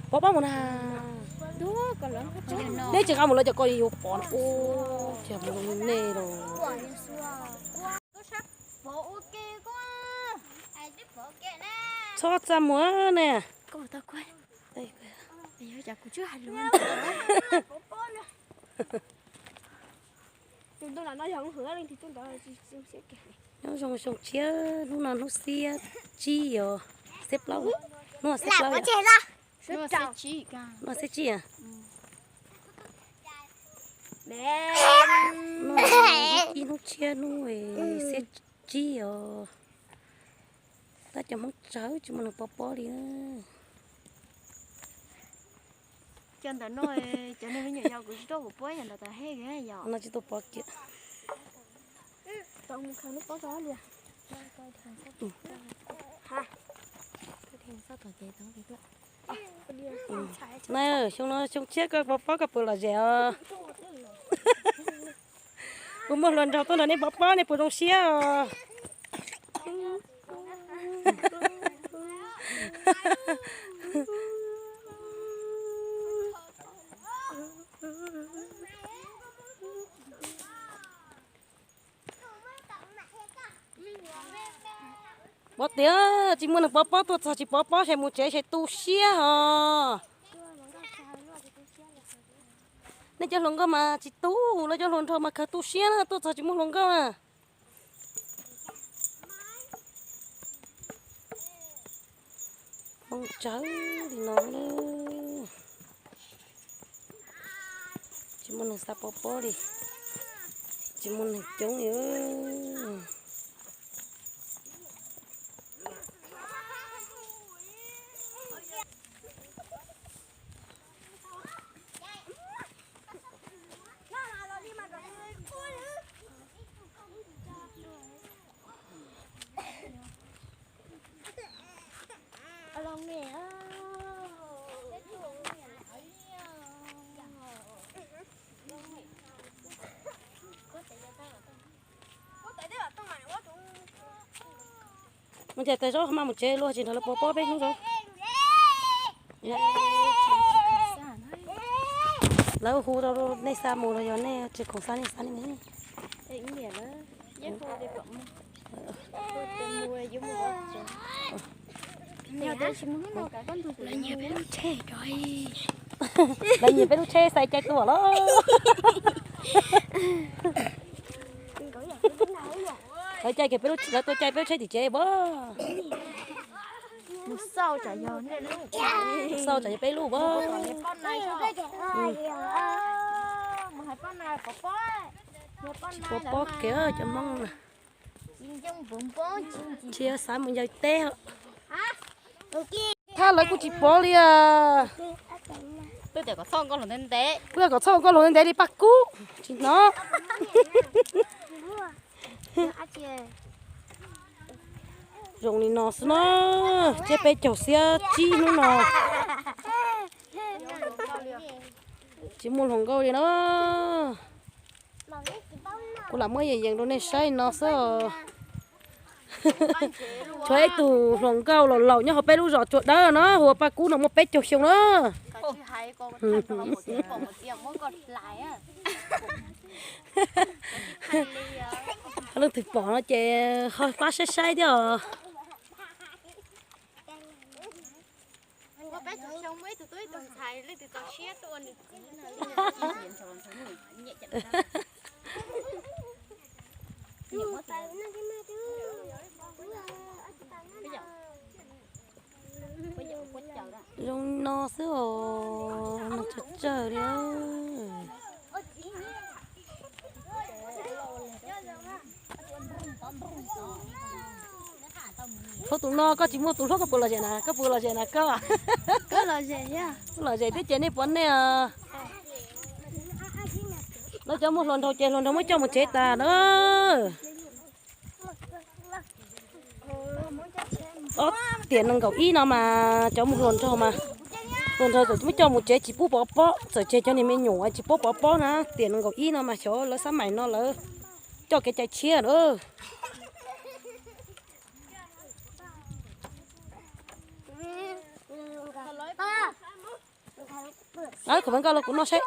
Pov pob mus na. Nej tsis nqa mus lawv cov ko yuav pov ua, mus nej los. Txhob txaj muag ne. Nyob zoo xyoo tshiab, hnub no hnub xiab tsib os, xiab plaub, hnub xiab plaub, hnub xiab tsib a. Hnub ib hnub tshiab hnub xiab tsib os. Tab cov Hmoob tsawg tsis muaj neeg pov pob li. Cov ntawm no, cov neeg me nyuam yog kuv tsis tuaj pov pob yog ntawm tau hej yom. No tsis tuaj pov kiag. Na, xyoo no xyoo tshiab koj pov pob koj puas lom zem os? Kuv muaj hluas nraug tuaj nrog nej pov pob nej puas zoo siab os? Pov tias tsis muaj neeg pov pob, tuaj txog tsis pov pob, ces mus tsev ces tu siab hos. Nej cov hluas nkauj mas tsis tu, lawv cov hluas nraug mas kawg tu siab na, tuaj txog tsis muaj hluas nkauj na. Hmoob tsawg li no na, tsis muaj neeg xav pov pob li, tsis muaj neeg coob li. Mus ces tes zaub maj mus tsev luag tsis nrog lawv pov pob peb hnub zaub. Lawv hu rau nej xa mus los yog nej tsis khoom xa nej xa nej mus. Lawv nyiam peb lub tsheb xaiv cai tuaj los. Lawv cai kiag peb lub, lawv tuaj cai peb lub tsheb tim tsev pab. Mus xauj tsam yog nej lub, mus xauj tsam yog peb lub pab. Tsis pov pob kiag cov Hmoob na. Tsis xav mus ncaws teb. Thaj lawv kuj tsis pov li. Kuj yog kom txhob ua koj hluas ntev ntev li Paj Kub tsis hnov. Zoo li no xwb na, tsiab peb caug xiab tsib hnub no tsis muaj hluas nkauj li na. Kuv lam muab yees yees rau nej saib no xwb. Tshuav ib tug hluas nkauj laus laus nyob hauv peb lub zos Tsua Dawb no, hu ua Paj Kub no muaj peb caug xyoo na. Leej twg pom no ces ho pab saib saib thiab os. Zoo no xwb os, no tsawg tsawg li. Thaum tus no koj tsis muaj tus hluas koj puas lom zem na, koj puas lom zem na koj? Lom zem thiab ces nej pov nej. Lawv cov muaj hluas nraug ces hluas nraug muab coj mus tsev tas na. Ob tiam nees nkaum ib no mas cov muaj hluas nraug mas, hluas nraug txawm muab coj mus tsev tsis pub pov pob, txawm tseg cov niag me nyuam tsis pub pov pob na. Tiam nees nkaum ib no mas xyov lawv xab maim no lawv coj kev cai tshiab na. Khov nkauj los kuv noj saib.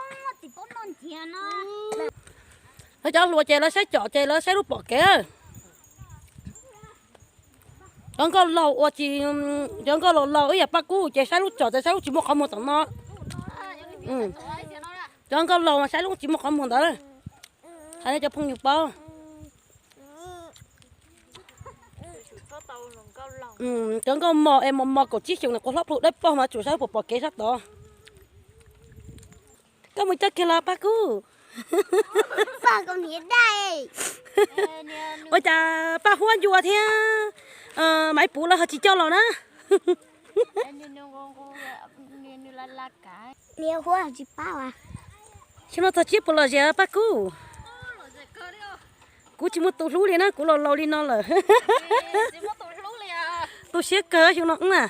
Lawv cov hluas ces lawv saib com ces lawv saib lub pom kev. Cov nkauj laug ua tsis, cov nkauj laug laug ib yam Paj Kub ces saib lub com ces saib lub tsis muaj qhov muag tom no. Cov nkauj laug mas saib lub tsis muaj qhov muag ntawd. Hais nej cov phooj ywg paub. Cov nkauj mos es mos mos kaum tsib xyoos no quas hlob plhu dawb paug mas tsuas saib puas pom kev sab tod. Koj mus coj kiag los Paj Kub. Ua cas Paj Huab Ncua thiab Maiv Puv lawv ho tsis coj los na? Xyoo no txog tsiab puas lom zem Paj Kub? Kuv tsis muaj tus hlub li na, kuv laus laus li no lawm. Tu siab kawg xyoo no na.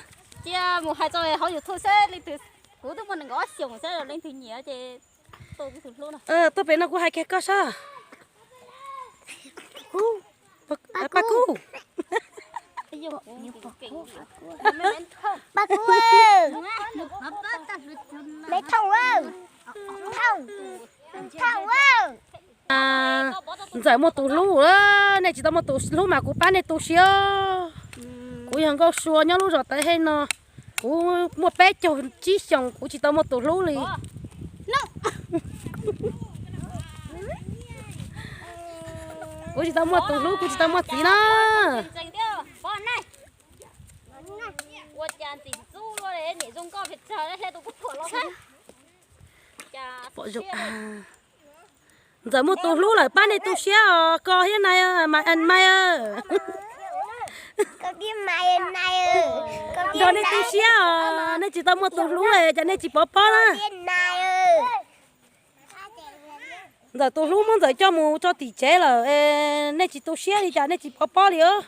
Cia mus hais tso hauv YouTube seb leej twg, kuv twb muaj nees nkaum ob xyoos seb leej twg nyiam ces tuaj pem no kuv hais kiag koj sab. Paj Kub. Paj Kub, me thooj, thooj, thooj. Ntxawm muaj tus hlub, nej tsis tau muaj tus hlub mas kuv pab nej tu siab. Kuv yog Nkauj Sua nyob lub zos Tawv Hej no, kuv muaj peb caug tsib xyoos kuv tsis tau muaj tus hlub li. Kuv tsis tau muaj tus hlub, kuv tsis tau muaj txiv na. Ntxawm muaj tus hlub lawm pab nej tu siab os, koj thiab Nais, Mai, nrog nej tu siab os, nej tsis tau muaj tus hlub ces nej tsis pov pob na. Ntxawm tus hlub muab Ntxawm coj mus tso tim tsev lawm, nej tsis tu siab li cas nej tsis pov pob li os.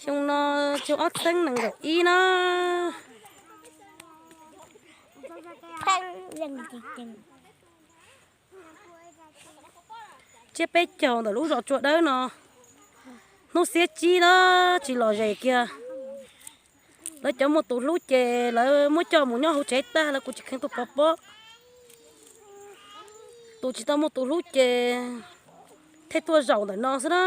Xyoo no xyoo ob txhiab nees nkaum ib na. Tsiab peb caug ntawm lub zos Tsua Dawb no, hnub xiab tsib na, tsis lom zem kiag. Lawv cov muaj tus hlub ces lawv muab coj mus nyob hauv tsev tag, lawv kuj tsis kheev tuaj pov pob. Tus tsis tau muaj tus hlub ces thiaj tuaj zaum ntawm no xwb na.